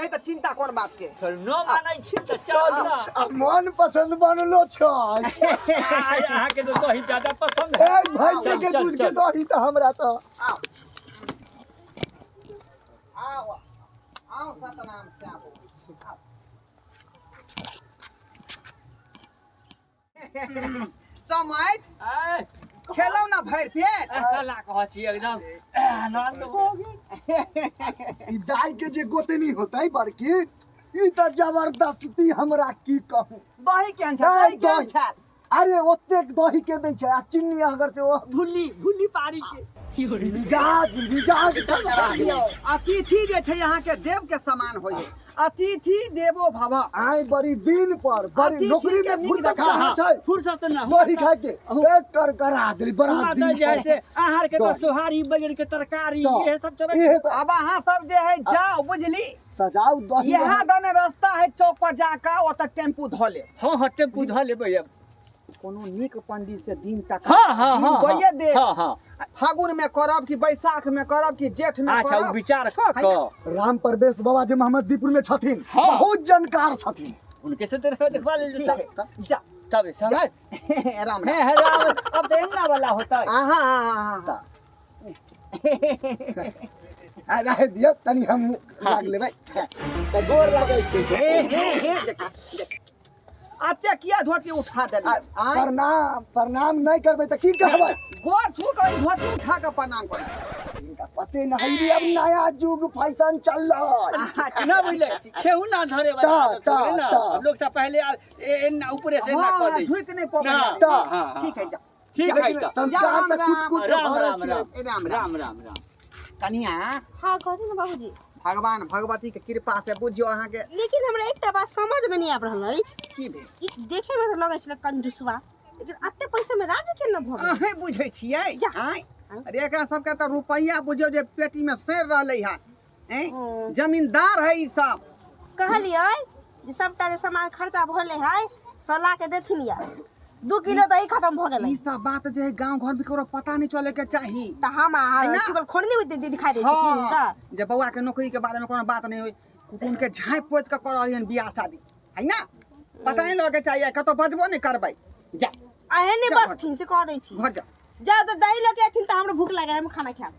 है तऽ चिंता कोन बात के। चलू न मानै छी तऽ चल ना। आ मन पसंद बनलो छै। आइ अहाँके तऽ दही ज्यादा पसंद है। ए भैंसी चल, के चल, दूध के चल। दही तऽ हमरा तऽ आओ आओ आओ, सतनाम श्याम, आओ। समय आइ खेलौ ना भरि पेट। कला कहै छी एकदम आनंद भऽ गेल। ई दाई के जे गोतनी होतै बड़की, ई तऽ जबरदस्ती हमरा की कहूँ। दही केहन छल? ए, दही केहन दही। छल? अरे ओतेक दही के दै छै आ चिन्नी अगर से ओ भुल्ली भुल्ली पारी के मिजाज मिजाज देखियौ, अतिथि जे छै अहाँके देव के समान होइ है, अतिथि देवो भव। आइ बड़ी दिन पर बड़ी अतिथि नौकरी के में नीक फुर्सत जकाँ। कहाँ छै फुर्सत ना। दही खाय के एक कर करा देली बड़ा हुआं दिन तऽ जे है पर। से अहाँ के तऽ दही। सोहारी बगैर के तरकारी तऽ इहे सब चलै। इहे तऽ अब अहाँ सब जे है जाओ, बुझली? सजाउ दही। यहाँ दने रास्ता है, चौक पर जाकर ओतऽ टेम्पू धऽ ले। हँ हँ, टेम्पू धऽ लेबै अब। कोनो नीक पंडित से दिन तक हँ हँ हँ गइए दे। हँ हँ। फागुन में करब कि बैसाख में करब कि जेठ में अच्छा, ओ करब? विचार कऽ है कऽ राम परवेश बाबा जे मोहम्मदीपुर में छथिन, हाँ। बहुत जानकार छथिन। उनके से देखा देखवा ले। ठीक है, जा। तब समय राम हे राम। हे राम, अब तऽ एना वाला होता है। आहा आहा। आ रहे दियौ तनी, हम लाग लेबै तऽ गोर लगै छी। हे हे हे, देखी देखी। अते किया धोती उठा देली? आँय? प्रणाम प्रणाम नहि करबै तऽ की कहबै? गोर छू के धोती उठा के प्रणाम कर। हिनका पते नहीं भी अब नया युग फैशन चल रहा है। ना बुझले, ठेहु ना धरे वाला ता, आदत हो गेलै ता, ना। ता। हम लोग सब पहले एना ऊपरे से एना कऽ हाँ दै। झुक नहीं पबै। ना, ता। हाँ, हाँ, ठीक है, जा। ठीक है। लेकिन तऽ संस्कार राम, तऽ कुट राम, कुट के राम भरल राम छै। राम। ए, राम राम। राम राम राम। कनिया। हाँ, कहू ने बाबूजी। भगवान भगवती के कृपा से बुझियो अहाँके। लेकिन हमरा एकटा बात समझ में नहीं आबि रहल अछि। की भेल? ई देखे में तऽ लगै छलै कंजूसवा, लेकिन एते पैसा में राजी केना भऽ गेल? अहें बुझै छियै? जा। आँय, अरे एकरा सबके तऽ रुपैआ बुझियौ जे पेटी में सड़ि रहलै हन। ऐं हँ। जमींदार है ई सब। कहलियै जे सबटा जे सामान खर्चा भले है सौ ला के देथिन, या 2 किलो दही खत्म भऽ गेलै। ई सब बात जे है गांव घर में ककरो पता नहीं चले के चाही। तऽ हम है ना? चुगल खोरनी दिखाई दै छथिन हुनका। हाँ, जे बौआ के नौकरी के बारे में कोनो बात नहीं होई, कुटुम के झाँपि पोति के कर रहलियन बियाह शादी है ना, पता नहीं लगे चाहिए, कतौ बजबो नहीं करबै। जा। अहे नहि जा। बसथिन से कह दै छी। घर जा। जाउ तऽ दही लऽ के अथिन तऽ हमरा भूख लागल, हम खाना खायब।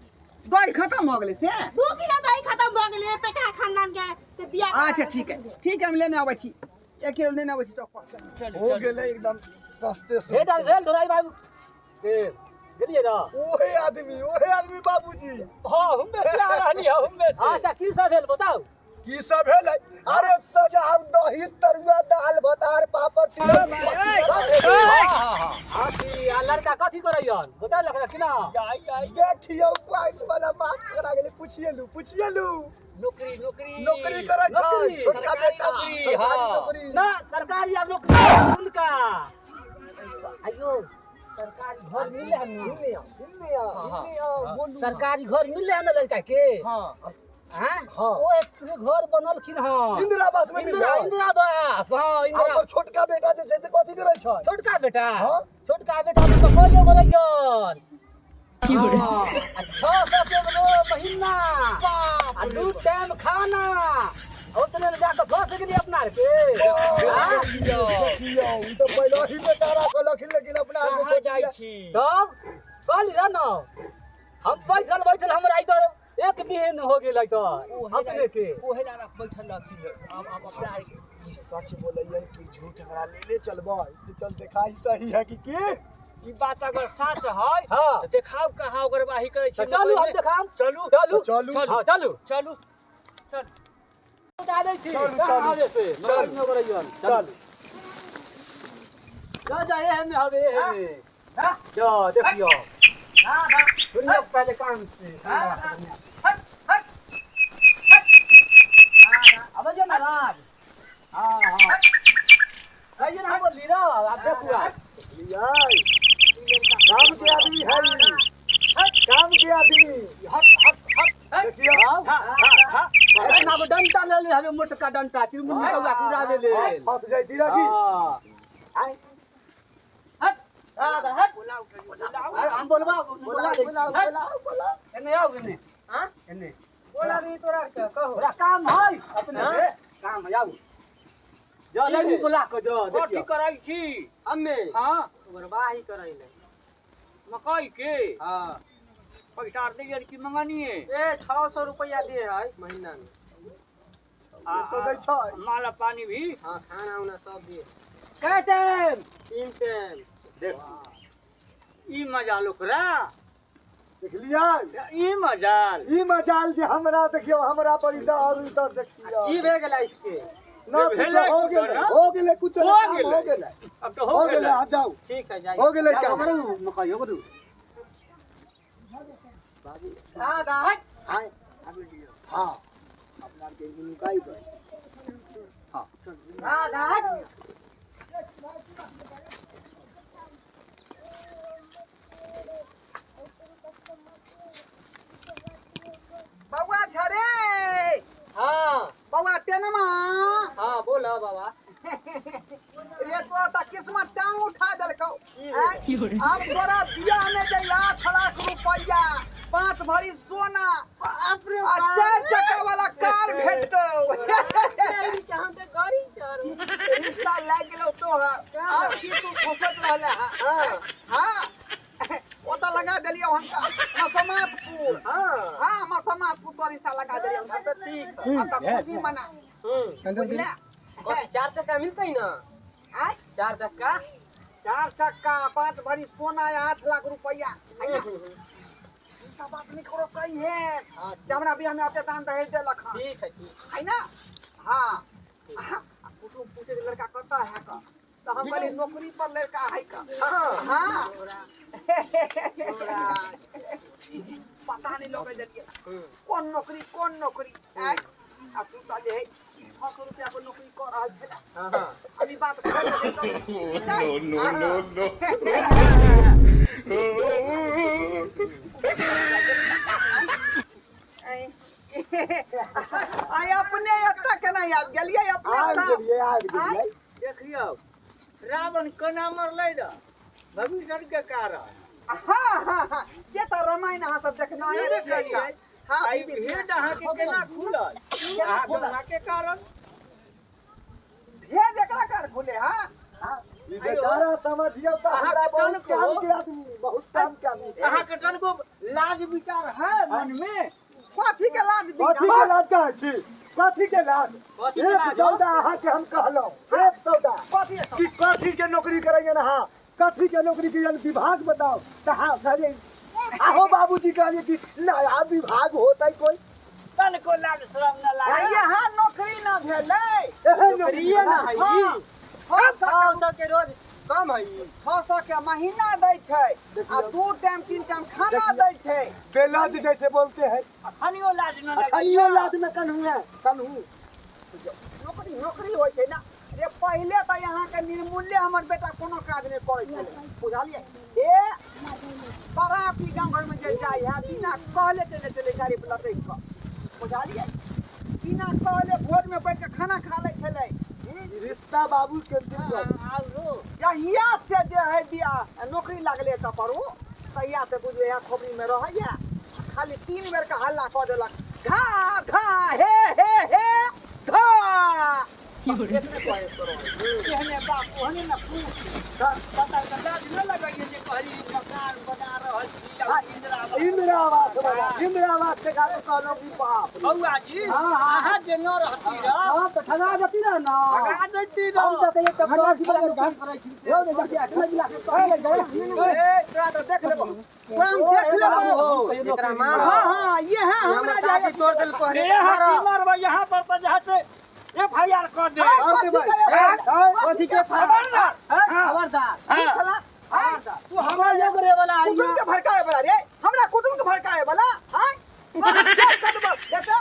दही खत्म हो गेलै से? 2 किलो दही खत्म भऽ गेलै, पेटा खानदान के से बियाह करा अच्छा के। ठीक है ठीक है, हम लेने आबै छी, 1 किलो लेने आबै छी चौक पर। चलू हो चलू। गेलै एकदम सस्ते से। भेल भेल धोराई बाबू के गेलियै ना? ओहे आदमी, ओहे आदमी बाबूजी। हाँ, हम से आ रहली है, हम से। अच्छा, की सब भेल बताउ? की सब भेलै? अरे सजाव दही तरुआ दाल भात पापड़ तिलौरी। अथी आ लड़का कथी करैयन बता लड़का कि ना? आई आई। देखियौ पाइल वाला बात करा गेलै, पूछिए लू, पूछिए लू। नौकरी नौकरी। नौकरी करै छै। नौकरी, छोटका सरकारी बेटा नौकरी, सरकारी हाँ। नौकरी। ना सरकारी आब नौकरी उनका आइयो सरकारी घर मिलले हन ना? हिन्ने आओ, हिन्ने आओ, हिन्ने आओ, बोलू। सरकारी घर मिलले हन ना लड़का के? हाँ। हाँ? हाँ। ओ एक घर बनलखिन हन। इंदिरा आवास में इंदिरा मिलल। इंदिरा आवास, हाँ। आ इंदिरा। ओकर छोटका बेटा जे छै से कथी करै छै? छोटका बेटा? हाँ। छोटका बेटा तो कहियो बोलैयन 600 के महीना आ 2 टाइम खाना, ओतने में जाके फंस गेली अपना आर के। हाँ? देखियौ, ई तऽ पहिले ही बेचारा कहलखिन, लेकिन अपना आर के कहाँ जाइ सोचलियै। छी? तब कहली रह न, हम बैठल बैठल हमरा इधर एक दिन हो गेलै तऽ अपने के ओहे ला बैठल रहथिन अब अब अपना आर के। ई सच बोलैयन कि झूठ? हमरा लेले चलबै से चल देखाई सही है कि की। ई बात अगर सच है हाँ। तऽ देखाउ कहाँ ओगरवाही करै छी। तऽ चलू, हम देखाम। चलू। चलू। चलू। हाँ, चलू। चलू चलू। बता दै छी। चलू, कहाँ चलू। आबे से चलू। नौकरी चल। जा जा, एहे में हवे, एहे में जा। देखियो, सुनियो पहले कान से। अब जे महाराज, हाँ हाँ, कहिए ना, हम बोलली ना, आप देखू आप। लियै काम के आदमी है ई। काम के आदमी। हट हट हट। देखियौ। ना वो डंटा ले ले हवे, मोटका डंटा चिरमुन्नी कौआ कुड़ावे ले। फंस जैती रही। हाँ। हट हट, अरे हम बोलबा बोला दै छी। बोलाओ हट। बोलाओ बोलाओ। एने आउ, एने। हाँ, एने। बोला भी तोरा के कहो ओकरा काम है अपने के काम है आउ जो नहीं बोला को जो कथी देखियो करै छी हम्मे हाँ ओकर करै ले मकई के हां पैसा दैयै कि मंगनिए ए 600 रुपया दे है महीना में आ सौ दै छै माला पानी भी हां खाना उना सब दे कै टाइम तीन टाइम देख ई मजा लोकरा देखलियै ई मजाल ई मजाल जे हमरा देखियौ हमरा पर इधर और इधर देखियौ की भे गेला इसके ना कुछ भेलै हो कुछो गेलै ना? हो गेलै कुछ हो काम हो गेलै। गेलै अब तो हो हो गेलै गेलै आ जाउ ठीक है जाइए हो गेलै काम करू मकई हो करू हां दा आय हाँ अपना के नुकाई गए हां दा बौआ झरे हां बौआ टेनमा हां बोला बाबा रे तोरा त किस्मत टांग उठा देलकौ आँय? अब तोरा बियाह में जे 8 लाख रुपया 5 भरी सोना बाप रे आ 4 चक्का वाला कार भेटतौ हम तो गाड़ी चढ़ू रिश्ता लागि गेलौ तोहर आब की तू फंसत रहले हां हां ओतऽ लगा देलियौ हमका मसमातपुर हां हां मसमातपुर तोर रिश्ता लगा देलियौ अब तो ठीक है अब तऽ खुशी मना हम्म बुझले कथी चार चक्का मिलतै ना आँय चार चक्का 4 चक्का 5 भरी सोना 8 लाख रुपया है ना? ई सब बात नहीं करो कही है कि हमरा बियाह में अते दान दहेज देलक हन ठीक है ठीक है ना हाँ कुटुम पूछे जे लड़का कतऽ है का तो हम कहली नौकरी पर लड़का है का हाँ हाँ पता नहीं लगे जलिए कौन नौकरी कौन नौकरी आय आ तू तो जे है 600 रुपया पर नौकरी कर रहल छला हाँ हाँ अभी बात कर No, no, no, no. आय अपने एतऽ केना आबि गेलियै अपने आबि सब गेलियै आबि गेलियै देखियौ रावण केना मरलै रह भविष्य के कारण हाँ हाँ हाँ से तऽ रामायण अहाँ सब देखना छियै हाँ आई भेद अहाँके केना खुलल केना अहाँके खुलल? माँ के कारण भेद एकरा कर खुले हाँ ई बेचारा समझियौ तऽ अहाँके हमरा बहुत तनको- काम के आदमी बहुत काम के आदमी छै। अहाँके तनको लाज विचार है मन में कथी के लाज कथी के लाज कहै छी कथी के लाज कथी के एक लाज? सौदा अहाँके हम कहलहुँ एक सौदा कथी कि कथी के नौकरी करैए ना अहाँ कथी के नौकरी के विभाग बताओ तऽ हाँ कहलियै आहो बाबूजी कहलियै कि नया विभाग होतै कोई तनको लाज शरम न लागे यहाँ नौकरी न भेलै एहन नौकरी नौकरिये ना है हाँ 600 600 के रोज कम है 600 के महीना दै छै आ 2 टाइम 3 टाइम खाना दै छै बेलाज जैसे बोलते हैं अखनियो लाज न लगे अखनियो लाज में कन्हू है कन्हू नौकरी नौकरी होइ छै ना रे पहिले तऽ यहाँके निर्मूल्य हमर बेटा कोनो काज नहि करै छलै बुझलियै ए बराती गाँव घरमे जे जाइ है बिना कहले चले चले गाड़ी पर लटकि कऽ बुझलियै बिना कहले भोजमे बैठ कऽ खाना खा लै छलै ई रिश्ता बाबू के दिल जहिया से जे है बियाह नौकरी लागलै तऽ पर ओ तहिया से बुझबै यहाँ खोपड़ीमे रहैया खाली 3 बेर के हल्ला कऽ देलक धा धा हे हे हे धा एतने कहै करो केहने बाप ओहने न पूछ पता तऽ लाज न लगैए जे कहली मकान बना रहल छी आ इंदिरा आवास। इंदिरा आवास वाला इंदिरा आवास के खातिर कहलहुँ कि बाप रे। बौआ जी अहाँ जे न रहती रह हां तो ठगा जती रह ना भगा दैती रह हम तो कहिए तब वाला काम करै छी यो ने जाके अकेले मिला के कहले ए तोरा तऽ देख लेबो तोरा हम देख लेबो एकरा मार हाँ हाँ ये है हमरा जाए तोड़ देल रे यहाँ की मारबै यहाँ पर तऽ जहाँ से एफ I R कऽ दे और दे भाई कथी के खबरदार खबरदार हाँ तू हमरा हमरा करे वाला आई कुटुम के भड़काए वाला रे हमरा कुटुम के भड़काए वाला आय कर देबो देखा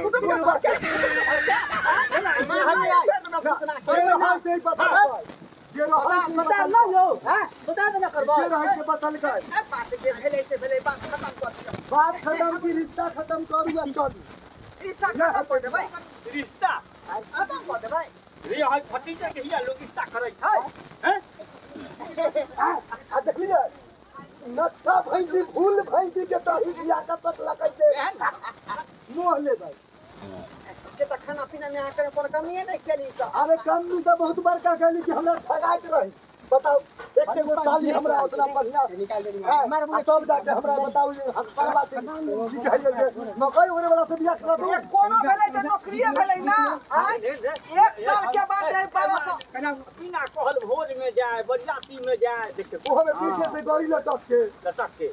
कुटुम के भड़काए जे रहै से ही बतलकै जे रहै से ही बता बतलकै ना यो हां बता देना करबो जे रहै से बतलकै बात जे भेलै से भेलै बात खत्म कर दियौ बात खत्म की रिश्ता खत्म करू आ चलू रिश्ता खत्म कर देबै। रिश्ता खत्म कर देबै। रे हई भतीजा के हिया लोग रिश्ता करै छै हैं? आ देखलियै नट्ठा भैंसी भूल भैंसी के दही बिया के तक लगै छै मोह लेबै। से तऽ खाना पीना में अहाँ कोनो कमिए नहि केली तऽ। अरे कमी तऽ बहुत बड़का कहली कि हमरा ठगाइत रही। बताउ एक एगो साली हमरा उतना बढ़िया आ तब जाके हमरा बताउ जे हम करबा से की कहलियै जे मकई उड़े वाला से बियाह करा दू। कोनो भेलै तऽ नौकरिए भेलै ना। आय 1 साल के बाद जे 1200 बिना कहल भोज में जाए बरियाती में जाए देखियो ओहो में पीछे से गड़ी लटक के लटक के।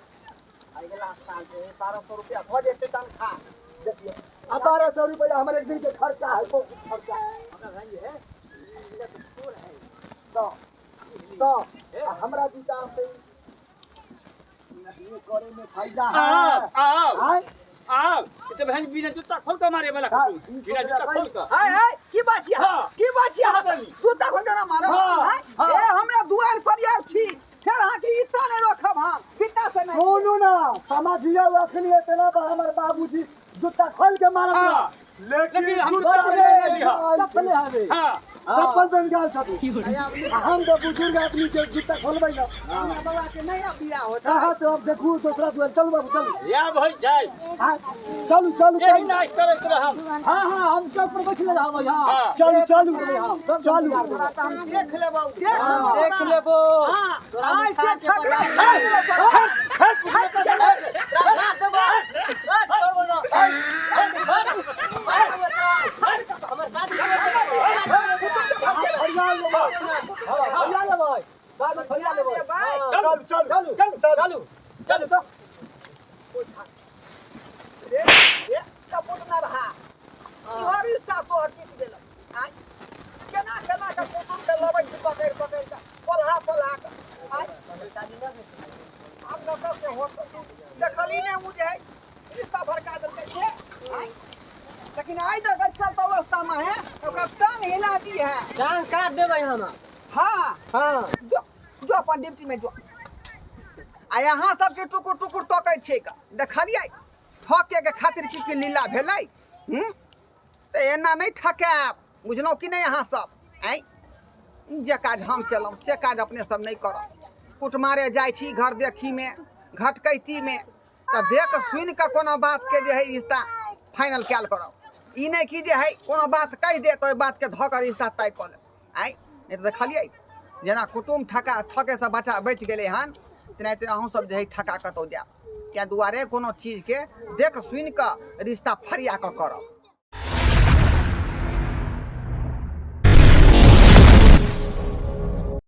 अगला साल जे 1200 रुपया भऽ जेतै तनखा। देखियो आ 1200 रुपया हमर एक दिन के खर्चा है बहुत खर्चा। हमरा भाई है तो हमरा विचार से नहीं करे में फायदा है। आब आब आब त बहन बिना जूता खोल के मारे वाला बिना जूता खोल के। हाय हाय की बात छियै की बात छियै? जूता खोल के ना मारब। ए हमरा दुआर पर आयल छी फेर अहाँ के इतना नहीं रखब हम बिता से नहीं। सुनू ना समझियो अखनी एतना बा हमर बाबूजी जूता खोल के मारब लेकिन हम चप्पल हवे। हां चप्पल पहन के आयल छथिन। हम तो बुजुर्ग आदमी के जूता खोलबै ना। हमरा बाबा के नहीं अब बियाह होता। हां तो अब देखू दूसरा दुआर। चलू बाबू चलू। या भाई जाय। हां चलू चलू यही नाच करैत रहम। हां हां हम चौक पर बैठले रहब। हां चलू चलू चलू। तोरा त हम देख लेबौ देख लेबौ देख लेबौ। हां आइ से झगड़ा चलू चलू चलू चलू चलू तो रे रे कपूत ना रहा इहर रिश्ता तोहर टूटि गेल। आइ केना केना के कुटुम के लबै छी पकड़ि पकड़ि के पलहा पलहा के। आइ आब कतऽ से होत देखली ने ओ जे है रिश्ता भड़का देलकै से। आइ लेकिन आइ तक चलता अवस्था में है ओकरा टांग हिला दी है। टांग काट देबै हम। हाँ हाँ जो जो अपन ड्यूटी में जो। आ यहाँ सबके टुकुर टुकुर तकै छियै देखलियै ठके के खातिर की की लीला भेलै। तऽ एना नहि ठकायब बुझलहुँ कि नहि? अहाँ सब आँय जे काज हम केलहुँ से काज अपने सब नहि करब। कुटमारे जाइ छी घर देखीमे घटकैतीमे तऽ देख सुनि कऽ कोनो बातके जे है रिश्ता फाइनल कयल करब। ई नहि कि जे है कोनो बात कहि दे तऽ ओहि बातके धऽ कऽ रिश्ता तय कऽ लेब। आँय नहि तऽ देखलियै जेना कुटुम्ब ठका ठकेसँ बचा बचि गेलै हन तेनाहिते अहूँ सब जे है ठका कतहु जायब। ताहि दुआरे कोनो चीजके देख सुनि कऽ रिश्ता फरिया कऽ करब।